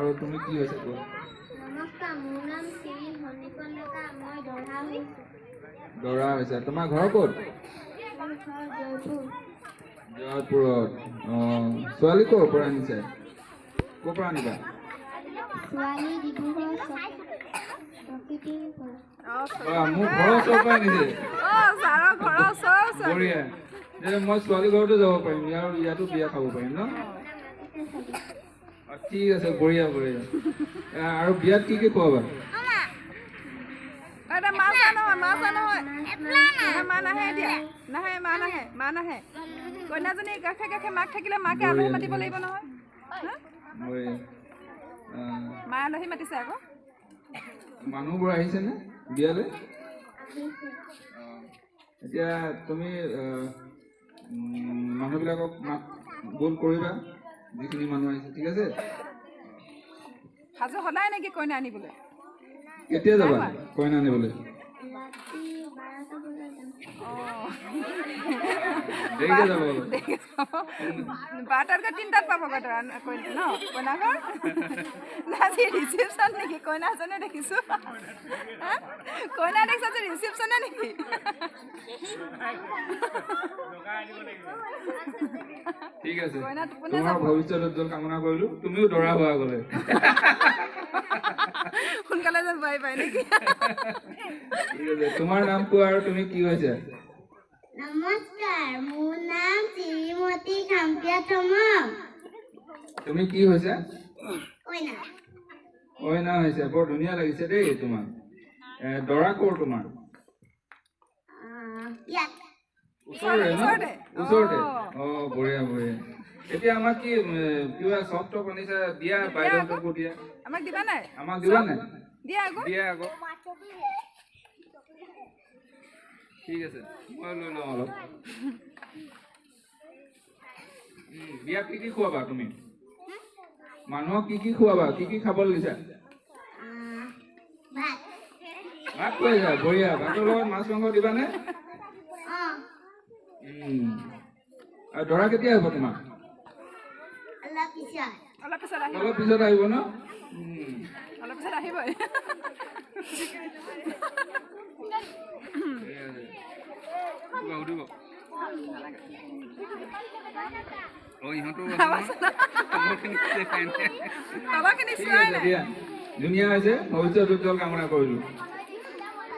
আৰু তুমি কি হৈছে কোৱা। নমস্কাৰ, মোৰ নাম শ্ৰী সন্দিকন ডেকা, মই দৰা হৈছোঁ। দৰা হৈছে। তোমাৰ ঘৰ ক'ত? মোৰ ঘৰ জয়পুৰ। জয়পুৰত। অঁ, ছোৱালী ক'ৰ পৰা আনিছে? ক'ৰ পৰা আনিবা? ছোৱালী ডিব্ৰুগড় চকীটিৰ পৰা। বাহ, মোৰ ঘৰৰ ওচৰৰ পৰা আনিছে। ছাৰৰ ঘৰৰ ওচৰৰ ছোৱালী। বঢ়িয়া। তেতিয়া মই ছোৱালী ঘৰতো যাব পাৰিম, ইয়াতো বিয়া খাব পাৰিম ন? অঁ, ঠিক আছে, বঢ়িয়া বঢ়িয়া। আৰু বিয়াত কি কি খোৱাবা? এতিয়া মা চোৱা নহয়, মা চোৱা নহয়, মা নাহে এতিয়া, নাহে, মা নাহে, মা নাহে। কইনাজনী কাষে কাষে মাক থাকিলে মাকে আলহী মাতিব লাগিব নহয়। হা? বঢ়িয়া। মা আলহী মাতিছে আকৌ। মানুহবোৰ আহিছেনে বিয়ালৈ? আহিছে। অঁ, এতিয়া তুমি মানুহবিলাকক মাত বোল কৰিবা, যিখিনি মানুহ আহিছে, ঠিক আছে? সাজু সদায় নেকি কইনা আনিবলৈ? কেতিয়া যাবা কইনা আনিবলৈ? ৰাতি 12টা বজাত যাম। অঁ, দেৰিকে যাব অলপ। দেৰিকে যাব। 12টাতকৈ 3টাত পাবগৈ দৰা কইনা ন? কইনা ঘৰ আজি ৰিচিপশ্যন নেকি? কইনা এজনে দেখিছোঁ। হা? কইনা দেখিছোঁ আজি ৰিচিপশ্যনে নেকি? ঠিক আছে, কইনা টোপনি তোমাৰ যাব। ভৱিষ্যত উজ্জ্বল কামনা কৰিলোঁ। তুমিও দৰা হোৱা গ'লে সোনকালে যেন বোৱাৰী পায় নেকি? ঠিক আছে, তোমাৰ নাম কোৱা আৰু তুমি কি হৈছে? নমস্কাৰ, মোৰ নাম শ্ৰীমতী খাম্পিয়া থমং। তুমি কি হৈছে? কইনা। কইনা হৈছে। বৰ ধুনীয়া লাগিছে দেই তোমাক। দৰা ক'ৰ তোমাৰ? ইয়াত। ওচৰতে ন? ওচৰতে। ওচৰতে। অঁ। অঁ, বঢ়িয়া বঢ়িয়া। এতিয়া আমাক কি কিবা চপ টপ আনিছা দিয়া, বাইদেউহঁতকো দিয়া। আমাক দিবা নাই? আমাক দিবা নাই? দিয়া আকৌ। দিয়া আকৌ। ঠিক আছে, মই লৈ লওঁ অলপ। বিয়াত কি কি খুৱাবা তুমি? মানুহক কি কি খুৱাবা? কি কি খাবলৈ দিছা? ভাত। ভাত খুৱাইছা, বঢ়িয়া। ভাতৰ লগত মাছ মাংস দিবানে? অঁ। আৰু দৰা কেতিয়া আহিব তোমাৰ? অলপ পিছত। অলপ পিছত আহিব। অলপ পিছত আহিব ন? অলপ পিছত আহিবই। ঠিক আছে। কিবা সুধিব? অঁ, ইহঁতো তলৰখিনি ঠিক চোৱাই আছে নাই। দিয়া, ধুনীয়া হৈছে। ভৱিষ্যত উজ্জ্বল কামনা কৰিলোঁ।